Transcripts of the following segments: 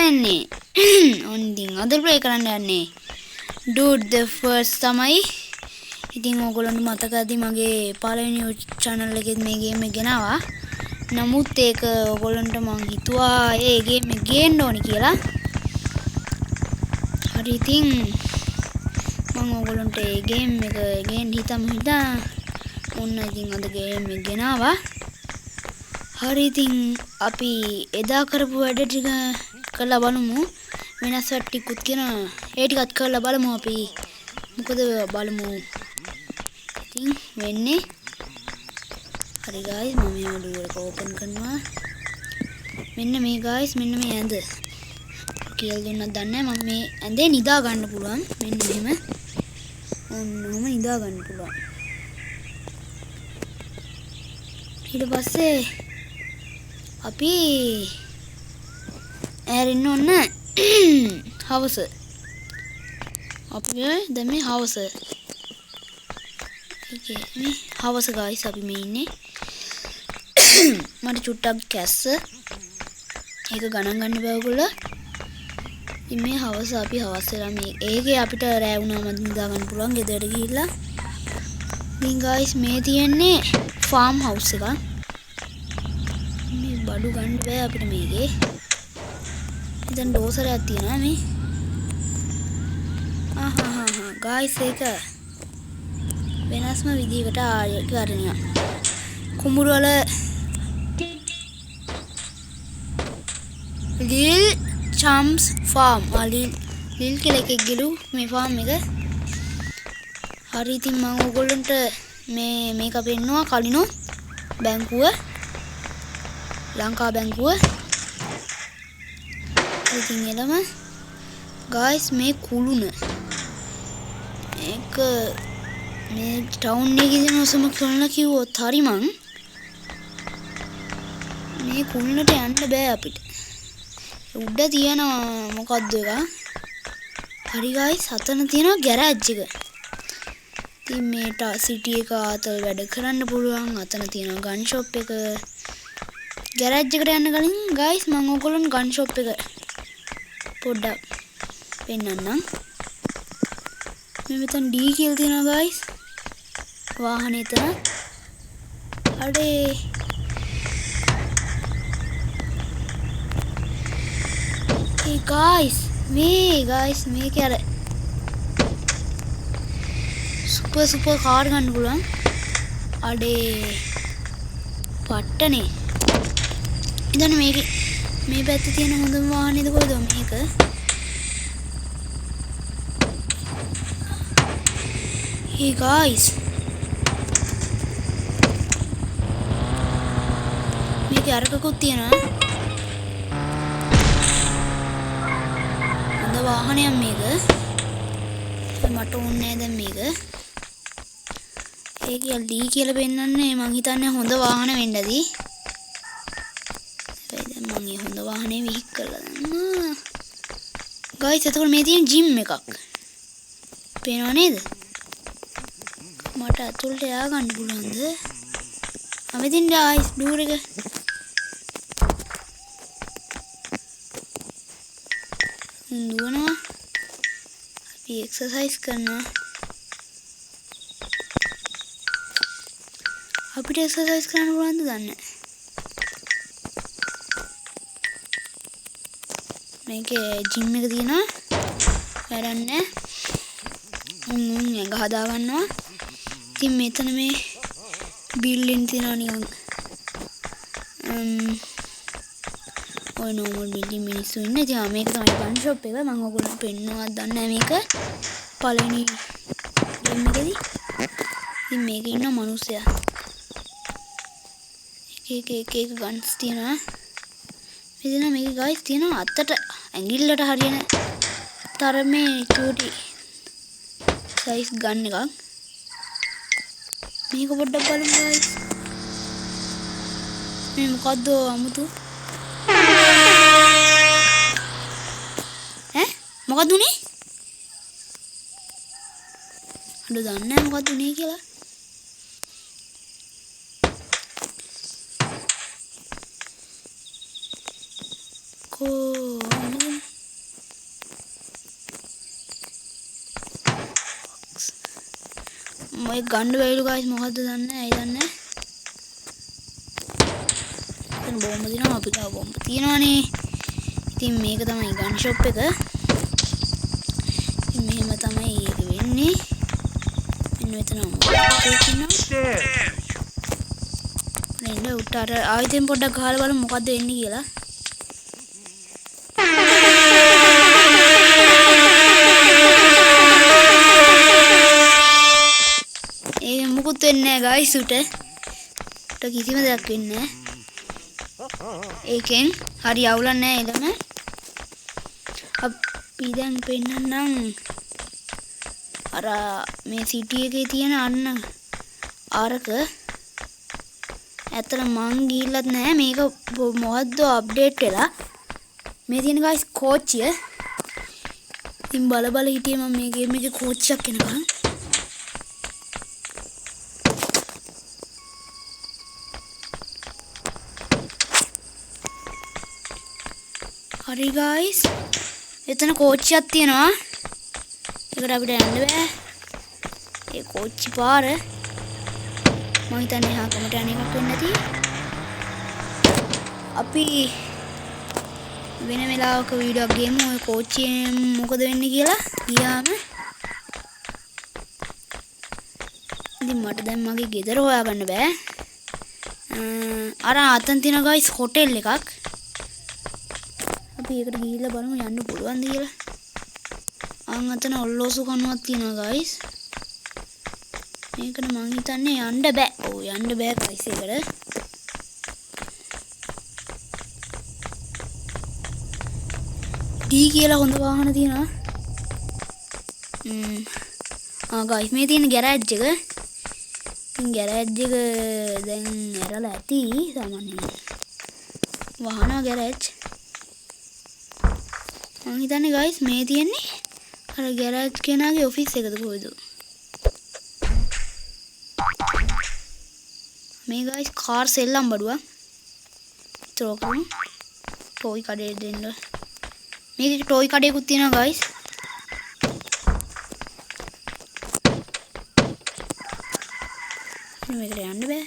වෙන්නේ. ඔන්න ඉතින් අද ප්ලේ කරන්න යන්නේ Dude the First තමයි. ඉතින් ඕගොල්ලන්ට මතක ඇති මගේ පළවෙනි channel එකෙත් මේ ගේම් එක ගෙනාවා. නමුත් ඒක ඕගොල්ලන්ට මං හිතුවා ඒ ගේම් එක ගේන්න ඕනි කියලා. හරි ඉතින් මං ඕගොල්ලන්ට ඒ ගේම් එක ගේන්න හිතම හිතා ඔන්න ඉතින් අද ගේම් එක ගෙනාවා. හරි ඉතින් අපි එදා කරපු වැඩ ටික කරලා බලමු. වෙනස් වැඩ ටිකුත් කියනවා. ඒ ටිකත් කරලා බලමු අපි. මොකද බලමු. ඉතින් වෙන්නේ. හරි ගායිස් මම මේ ඩෝර් එක ඕපන් කරනවා. මෙන්න මේ ගායිස් මෙන්න මේ ඇඳ. කියලා දුන්නත් දන්නේ නැහැ මම මේ ඇඳේ නිදා ගන්න පුළුවන්. මෙන්න මෙහෙම. ඔන්න ඔහම නිදා ගන්න පුළුවන්. ඊට පස්සේ අපි ඇරෙන්න ඕන හවස. අපි දැන් මේ හවස. ඒකේ මේ හවස ගායිස් අපි මේ ඉන්නේ. මට චුට්ටක් කැස්ස. ඒක ගණන් ගන්න බෑ ඔයගොල්ලෝ. ඉතින් මේ හවස අපි හවස් වෙලා මේ ඒකේ අපිට රෑ වුණාම නිදා ගන්න පුළුවන් ගෙදරට ගිහිල්ලා. ඉතින් ගායිස් මේ තියෙන්නේ ෆාම් හවුස් එකක්. මේ බඩු ගන්න බෑ අපිට මේකේ. ඉතින් ඩෝසරයක් තියෙනවා මේ. ආහාහා ගායිස් ඒක වෙනස්ම විදිහකට ආකාරණයක්. කුඹුරු වල ලිල් චම්ස් ෆාම්. ලිල් කියලා එකෙක් ගිලු මේ ෆාම් එක. හරි ඉතින් මම ඕගොල්ලන්ට මේක පෙන්නුවා කලිනොත් බැංකුව ලංකා බැංකුව. ඉතින් එළම ගායිස් මේ කුළුණ ඒක මේ ටවුන් එකේ තියෙන ඔසම කුළුණ කිව්වොත් හරි මං මේ කුළුණට යන්න බෑ අපිට. උඩ තියෙනවා මොකද්ද එක. හරි ගායිස් අතන තියෙනවා ගෑරේජ් එක. ඉතින් මේ සිටි එක ආතල් වැඩ කරන්න පුළුවන්. අතන තියෙනවා ගන් ෂොප් එක. ගෑරේජ් එකට යන්න කලින් ගායිස් මං ඕගොල්ලන් ගන් ෂොප් එක පොඩ්ඩක් පෙන්නන්නම්. මේ මෙතන D කියලා තියෙනවා ගායිස්. වාහනේ එතන. අඩේ ඒ ගායිස් මේ ගායිස් මේක අර සුපර් කාර් ගන්න පුළුවන්. අඩේ පට්ටනේ. ඉතින් මේක මේ පැත්තේ තියෙන හොඳම වාහනේද කොයිද මේක? Hey guys මේකේ අරකකුත් තියෙනවා. හොඳ වාහනයක් මේක. මට ඕනේ නෑ දැන් මේක. ඒක ලී කියලා පෙන්නන්නේ මං හිතන්නේ හොඳ වාහන වෙන්න ඇති. හැබැයි දැන් මං ඒ හොඳ වාහනේ විහික් කරලා දැම්මා. ගායිස් එතකොට මේ තියෙන ජිම් එකක්. පේනව නේද? මට ඇතුළට යා ගන්න පුළුවන්ද? මෙතින් ගායිස් ඩෝර් එක. දුවනවා. අපි එක්සර්සයිස් කරනවා. අපිට එක්සර්සයිස් කරන්න පුළුවන්ද දන්නේ නැහැ. මේකේ ජිම් එක තියෙනවා. වැඩක් නැහැ. උන් උන් ඇඟ හදා ගන්නවා. ඉතින් මෙතන මේ බිල්ඩින් තියෙනවා නිකන්. ඔය නෝමල් බිල්ඩින් මිනිස්සු ඉන්නේ. ඉතින් මේක තමයි ගන් ෂොප් එක. මම ඔයගොල්ලන්ට පෙන්නුවත් දන්නේ නැහැ මේක. පළවෙනි ගේම් එකේදී. ඉතින් මේකේ ඉන්න මනුස්සයා. එක එක එක එක ගන්ස් තියෙනවා. මෙතන මේක ගයිස් තියෙනවා අතට ඇඟිල්ලට හරියන තරමේ චූටි සයිස් ගන් එකක්. මේක පොඩ්ඩක් බලමු ගයිස්. මේ මොකද්ද අමුතු? ඈ මොකද්ද උනේ? අඩෝ දන්නේ නැහැ මොකද්ද උනේ කියලා. කෝ ඔය ගන්න බැරිලු ගයිස්, මොකද්ද දන්නේ නැහැ, ඇයි දන්නේ නැහැ. එතන බෝම්බ තියෙනවා, අපි ගාව බෝම්බ තියෙනවනේ. ඉතින් මේක තමයි ගන් ෂොප් එක. ඉතින් මෙහෙම තමයි ඒක වෙන්නේ. මෙන්න මෙතන මොකක්ද තියෙනවා. එන්න උට අර ආයෙත් පොඩ්ඩක් ගහලා බලමු මොකද්ද වෙන්නේ කියලා. ඒක මොකුත් වෙන්නේ නැහැ ගයිස් උට. උට කිසිම දෙයක් වෙන්නේ නැහැ. ඒකෙන් හරි අවුලක් නැහැ එළම. අපි දැන් පෙන්නන්නම් අර මේ සිටි එකේ තියෙන අන්න අරක. ඇත්තට මං ගිහිල්ලත් නෑ මේක මොකද්ද අප්ඩේට් වෙලා. මේ තියෙන ගයිස් කෝච්චිය. ඉතින් බල බල හිටියේ මං මේ ගේම් එකේ කෝච්චියක් එනකන්. හරි ගයිස්, එතන කෝච්චියක් තියෙනවා. ඒකට අපිට යන්න බෑ. ඒ කෝච්චි පාර මං හිතන්නේ එහා කමට යන එකක් වෙන්න ඇති. අපි වෙන වෙලාවක වීඩියෝ එකක් ගේමු ඔය කෝච්චියෙන් මොකද වෙන්නේ කියලා ගියාම. ඉතින් මට දැන් මගේ ගෙදර හොයාගන්න බෑ. අර අතන තියෙන ගයිස් හොටෙල් එකක්. අපි ඒකට ගිහිල්ලා බලමු යන්න පුළුවන්ද කියලා. අන් අතන ඔල්ලෝසු කණුවක් තියෙනවා ගයිස්. මේකට මං හිතන්නේ යන්න බෑ. ඔව් යන්න බෑ ගයිස් ඒකට. ඩී කියලා හොඳ වාහන තියෙනවා. ගයිස් මේ තියෙන ගෑරේජ් එක. ඉතින් ගෑරේජ් එක දැන් ඇරලා ඇති සාමාන්‍යයෙන්. වහනවා ගෑරේජ්. මං හිතන්නේ ගයිස් මේ තියෙන්නේ අර ගෑරේජ් කෙනාගේ ඔෆිස් එකද කොහෙද? මේ ගයිස් කාර් සෙල්ලම් බඩුවක්. ත්‍රෝ කරමු. ටොයි කඩේ දෙන්න. මේකේ ටොයි කඩේකුත් තියෙනවා ගයිස්. මේකට යන්න බෑ.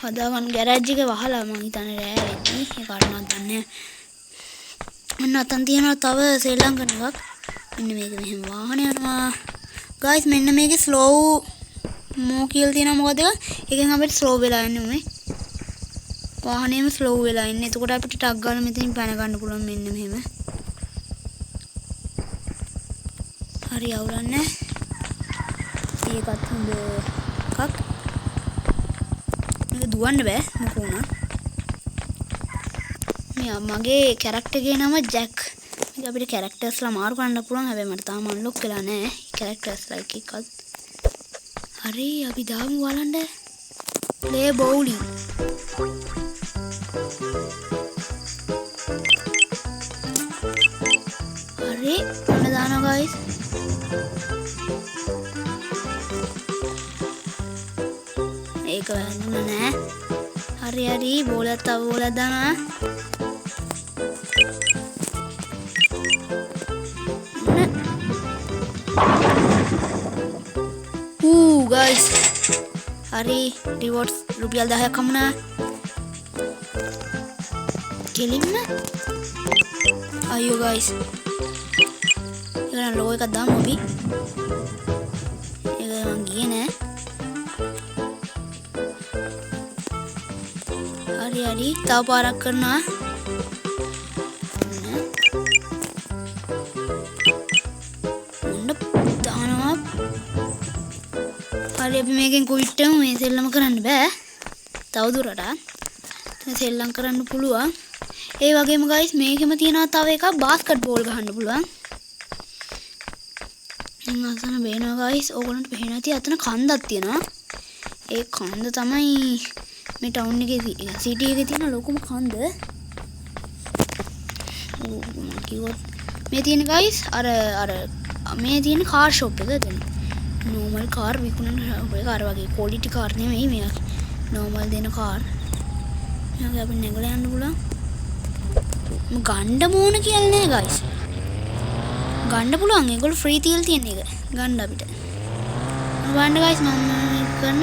හදාගන්න ගෑරේජ් එක වහලා මං හිතන්නේ රෑ වෙද්දි. ඒ කාරණාවක් දන්නේ නෑ. අන්න අතන තියෙනවා තව සෙල්ලම් කරන එකක්. මෙන්න මේක මෙහෙම වාහන යනවා. ගයිස් මෙන්න මේකේ ස්ලෝ මෝ කියලා තියෙනවා මොකද ඒක? ඒකෙන් අපිට ස්ලෝ වෙලා යන්නේ මේ. වාහනේම ස්ලෝ වෙලා ඉන්නේ. එතකොට අපිට ටක් ගාලා මෙතනින් පැන ගන්න පුළුවන් මෙන්න මෙහෙම. හරි අවුලක් නෑ. ඒකත් හොඳ එකක්. මේක දුවන්න බෑ මොකෝ වුණත්. මේ මගේ කැරක්ටර් එකේ නම ජැක්. මේක අපිට කැරක්ටර්ස්ලා මාරු කරන්න පුළුවන්. හැබැයි මට තාම අන්ලොක් වෙලා නෑ කැරක්ටර්ස්ලා එක එකත්. හරි අපි දාමු බලන්න. Play bowling. හරි ඔන්න දානවා ගයිස්. ඒක වැදුණා නෑ. හරි හරි බෝලයක් තව බෝලයක් දානවා. ඌ ගයිස්. හරි රිවෝඩ්ස් රුපියල් 10ක් හමුණා. කෙලින්ම අයියෝ ගයිස්. ඒක නම් ලෝ එකක් දාමු අපි. ඒක මං ගියේ නෑ. හරි හරි තව පාරක් කරනවා. ඔන්න දානවා. හරි අපි මේකෙන් කුයිට් වෙමු. මේ සෙල්ලම කරන්න බෑ තව දුරටත්. ඉතින් සෙල්ලම් කරන්න පුළුවන්. ඒ වගේම ගයිස් මේකෙම තියෙනවා තව එකක් බාස්කට් බෝල් ගහන්න පුළුවන්. ඉතින් අතන පේනවා ගයිස්, ඕගොල්ලන්ට පේනවා ඇති අතන කන්දක් තියෙනවා. ඒ කන්ද තමයි මේ ටවුන් එකේ සිටි එකේ තියෙන ලොකුම කන්ද. මම කිව්වොත් මේ තියෙන ගයිස් අර මේ තියෙන කාර් ෂොප් එක. දැන් නෝමල් කාර් විකුණන ෂොප් එක. අර වගේ ක්වොලිටි කාර් නෙමෙයි මේ නෝමල් දෙන කාර්. මේ වගේ අපි නැගලා යන්න පුළුවන්. මම ගන්න ඕන කියලා නෑ ගයිස්. ගන්න පුළුවන් ඒගොල්ලෝ ෆ්‍රී තියලා තියෙන එක. ගන්න අපිට. බලන්න ගයිස් මම කරන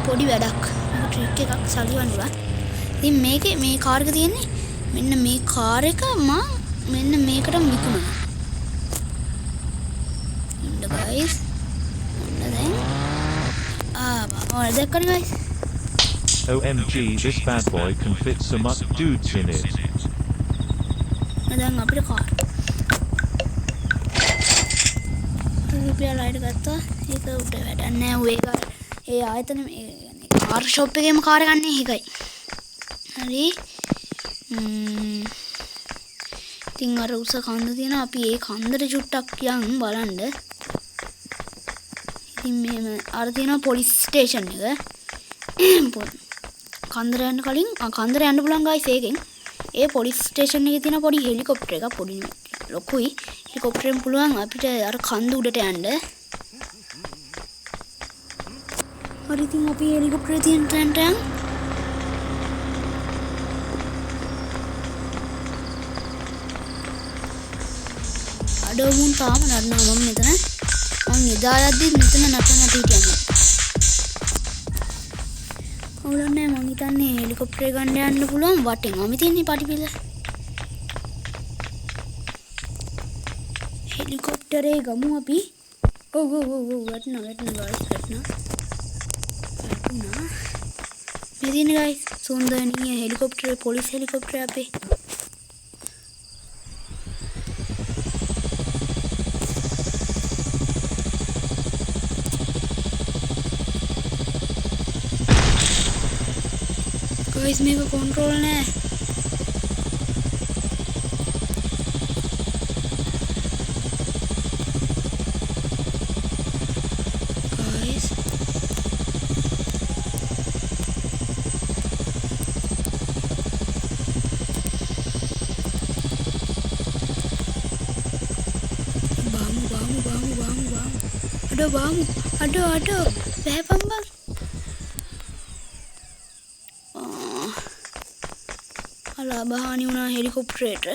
පොඩි වැඩක්. මේක ට්‍රික් එකක් සල්ලි වන්න බා. ඉතින් මේකේ මේ කාර් එක තියෙන්නේ මෙන්න මේ කාර් එක මං මෙන්න මේකටම විකුණනවා. ඉන්න ගයිස්. ඔන්න දැන් ආවා. ඔයාලා දැක්කනේ guys. OMG, this bad boy can fit some up dudes in it. දැන් අපිට කාර්. රුපියල් අයට ගත්තා. ඒක උඩ වැඩක් නෑ. ඌ ඒක ඒ ආයතන මේ කාර් ෂොප් එකේම කාර් එකක් නේ ඒකයි. හරි. ඉතින් අර උස කන්ද තියෙනවා. අපි ඒ කන්දට චුට්ටක් යන් බලන්න. ඉතින් මෙහෙම අර තියෙනවා පොලිස් ස්ටේෂන් එක. කන්දට යන්න කලින්, කන්දට යන්න පුළුවන් ගයිස් ඒකෙන්. ඒ පොලිස් ස්ටේෂන් එකේ තියෙන පොඩි හෙලිකොප්ටර් එකක්, පොඩි නෙමෙයි, ලොකුයි. හෙලිකොප්ටරෙන් පුළුවන් අපිට අර කන්ද උඩට යන්න. හරි ඉතින් අපි හෙලිකොප්ටරේ තියෙන තැනට යන්. අඩෝ මුන් තාම නටනවා. මම මෙතන මං එදා යද්දිත් මෙතන නට නට හිටියා මං. අවුලක් නෑ මං හිතන්නේ හෙලිකොප්ටරේ ගන්න යන්න පුළුවන් වටෙන්. මම තියන්නේ පටිපිල. හෙලිකොප්ටරේ ගමු අපි. ඔව් ඔව් ඔව් ඔව් වැටුණා වැටුණා ගයිස් වැටුණා. වැටුණා. මේ තියෙන්නේ ගයිස් සුන්දරනීය හෙලිකොප්ටරේ පොලිස් හෙලිකොප්ටරේ අපේ. ගයිස් මේක කන්ට්‍රෝල් නෑ. ගයිස් බාමු බාමු බාමු බාමු බාමු. අඩෝ බාමු අඩෝ අඩෝ බෑපම් බං. අලාභහානි වුණා හෙලිකොප්ටරේට.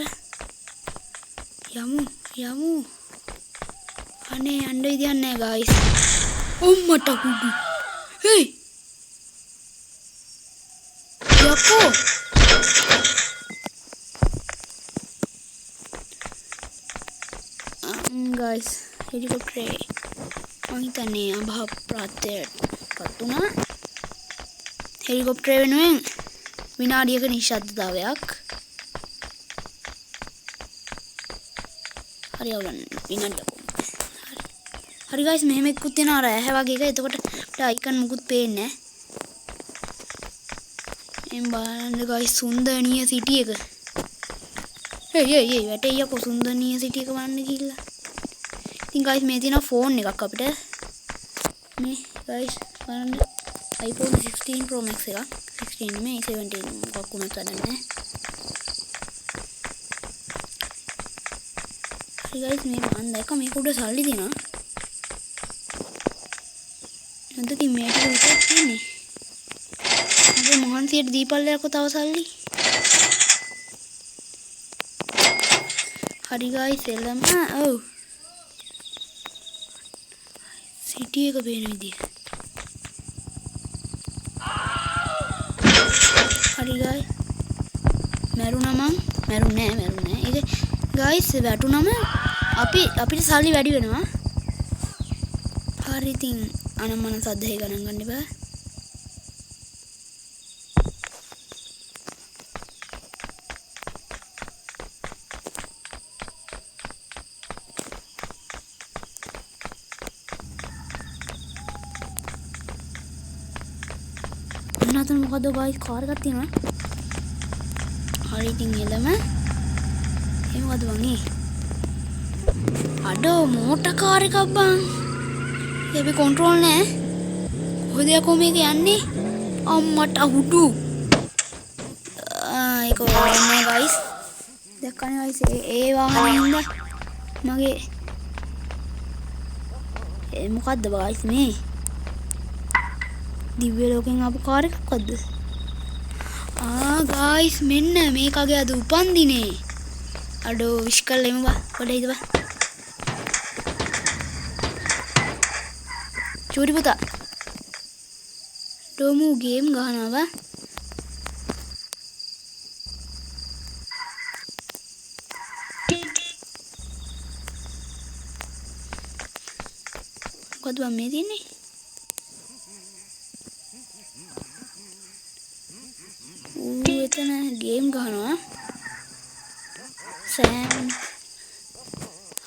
යමු යමු. අනේ යන්න විදියක් නෑ ගයිස්. උම්මට කුඩු. හේයි යකෝ. ගයිස් හෙලිකොප්ටරේ මං හිතන්නේ අභා ප්‍රාත්‍යයට පත් වුණා. හෙලිකොප්ටරේ වෙනුවෙන් විනාඩියක නිශ්ශබ්දතාවයක්. හරි අවුලක් නෑ. විනාඩියක් ඕනේ. හරි. හරි ගයිස් මෙහෙම එක්කුත් තියෙනවා අර ඇහැ වගේ එක. එතකොට අපිට අයිකන් මුකුත් පේන්නේ නෑ. එම් බලන්න ගයිස් සුන්දරනීය සිටි එක. හේ හේ හේ වැටෙයි යකෝ සුන්දරනීය සිටි එක බලන්න ගිහිල්ලා. ඉතින් ගයිස් මේ තියෙනවා ෆෝන් එකක් අපිට. මේ ගයිස් බලන්න iPhone 16 Pro Max එකක්. 16 නෙමෙයි 17 මොකක් වුණත් වැඩක් නෑ. හරි ගයිස් මේ මං දැක්කා මේක උඩ සල්ලි තියෙනවා. නැද්ද ඉතින් මේ ටික විතරක් තියෙන්නේ. මගේ මහන්සියට දීපල්ලයක්ව තව සල්ලි. හරි ගයිස් එළම ඔව් සිටි එක පේන විදිය. හරි ගයිස් මැරුණා මං. මැරුන්නේ නෑ මැරුන්නේ නෑ. ඒක ගයිස් වැටුනම අපිට සල්ලි වැඩි වෙනවා. හරි ඉතින් අනම්මන සද්දේ ගණන් ගන්න එපා. ඔන්න අතන මොකද්ද ගයිස් කාර් එකක් තියෙනවා. හරි ඉතින් එළම. ඒ මොකද්ද බං ඒ? අඩෝ මෝටර් කාර් එකක් බං. ඒක අපි කන්ට්‍රෝල් නෑ. කොහෙද යකෝ මේක යන්නේ? අම්මට හුඩු. ඒක ඕනේ ගයිස්. දැක්කනේ ගයිස් ඒ වාහනේ හින්දා මගේ ඒ මොකද්ද ගයිස් මේ? දිව්‍ය ලෝකෙන් ආපු කාර් එකක්වත්ද? ගයිස් මෙන්න මේකගේ අද උපන්දිනේ. අඩෝ විශ් කරලා එමු බා. පොඩ්ඩක් හිටපන්. චූටි පුතා. ඩොමු ගේම් ගහනවා බා. මොකද බං මේ තියෙන්නේ? ඌ එතන ගේම් ගහනවා. සෑම්.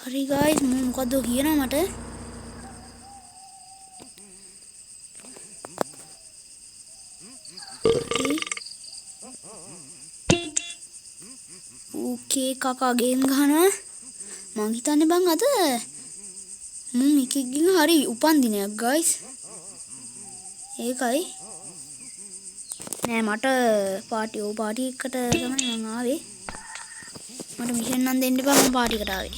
හරි ගයිස්, මම මොකද්ද කියනවා මට? ඕකේ කකා ගේම් ගහනවා. මං හිතන්නේ බං අද මුන් එකෙක්ගෙන් හරි උපන් දිනයක් ගයිස්. ඒකයි. නෑ මට පාටි, ඔව් පාටි එකට තමයි මං ආවේ. මට මිෂන් නම් දෙන්න එපා, මං පාටි එකට ආවේ.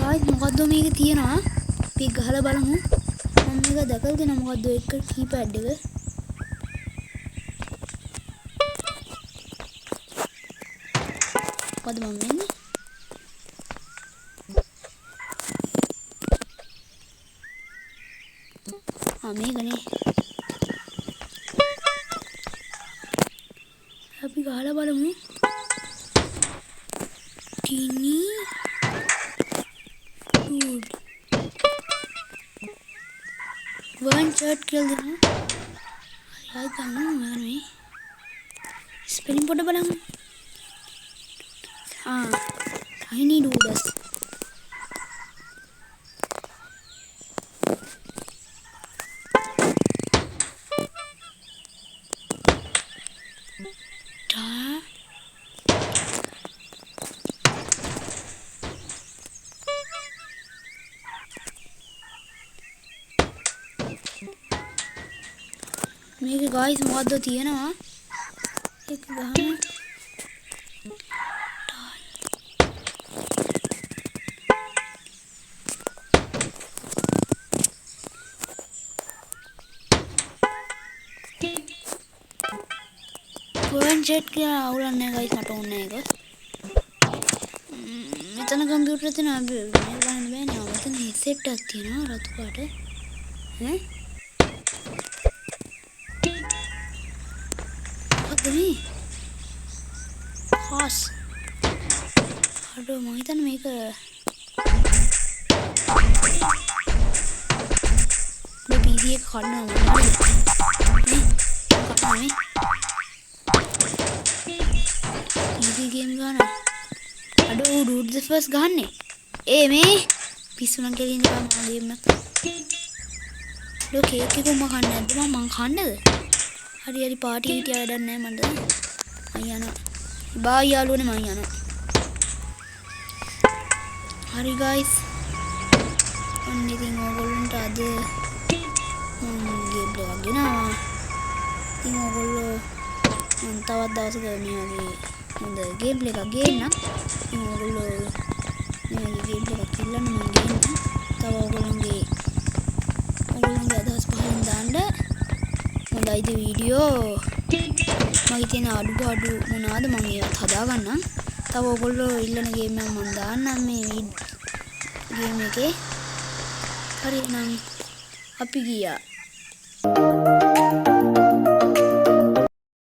ගායිස් මොකද්ද මේක තියෙනවා? අපි ගහලා බලමු. මම මේක දැකලා තියෙනවා මොකද්ද එක කීපැඩ් එක. මොකද්ද මම වෙන්නේ? ආ මේකනේ. අපි ගහලා බලමු. ටිනි dude. One shot කියලා දෙනවා. හරි ආයි ගමු මේක නෙමෙයි. ස්පෙලිං පොඩ බලමු. ආ tiny dudes. මේක ගායිස් මොකද්ද තියෙනවා? ඒක ගහමු. වන් චැට් කියලා අවුලක් නෑ ගායිස්, මට ඕනේ නෑ ඒක. මෙතන කම්පියුටර් තියෙනවා, මේක බලන්න බෑනේ. ආ මෙතන හෙඩ්සෙට් එකක් තියෙනවා රතු පාට. ඈ මොකද්ද මේ? හාස්. අඩෝ මං හිතන්නේ මේක මේ PC එක කඩනවා මං. නේ කඩනවා නේ. PC game ගන්න. අඩෝ ඌ ඩූඩ් ද ෆස්ට් ගහන්නේ. ඒ මේ පිස්සු නම් කියලා ඉඳලා මම ගේම් එක. අඩෝ කේක් එක උම්ම කන්නේ නැද්ද මං? මං කන්නද? හරි හරි පාටි හිටියා වැඩක් නෑ මන්ට. මං යනවා. බායි යාළුවනේ මං යනවා. හරි ගයිස්. ඔන්න ඉතින් ඕගොල්ලන්ට අද මං ගේම් එකක් ගෙනාවා. ඉතින් ඕගොල්ලෝ මං තවත් දවසක මේ වගේ හොඳ ගේම් එකක් ගේන්නම්. ඉතින් ඕගොල්ලෝ මේ වගේ ගේම් එකක් ඉල්ලන්න මං ගේන්නම්. තව ඕගොල්ලන්ගේ අදහස් පහලින් දාන්න. හොඳයිද වීඩියෝ? මගේ තියෙන අඩුපාඩු මොනවාද මං ඒවත් හදාගන්නම්. තව ඕගොල්ලෝ ඉල්ලන ගේම් එකක් මං දාන්නම් මේ ගේම් එකේ. හරි එහෙනම් අපි ගියා.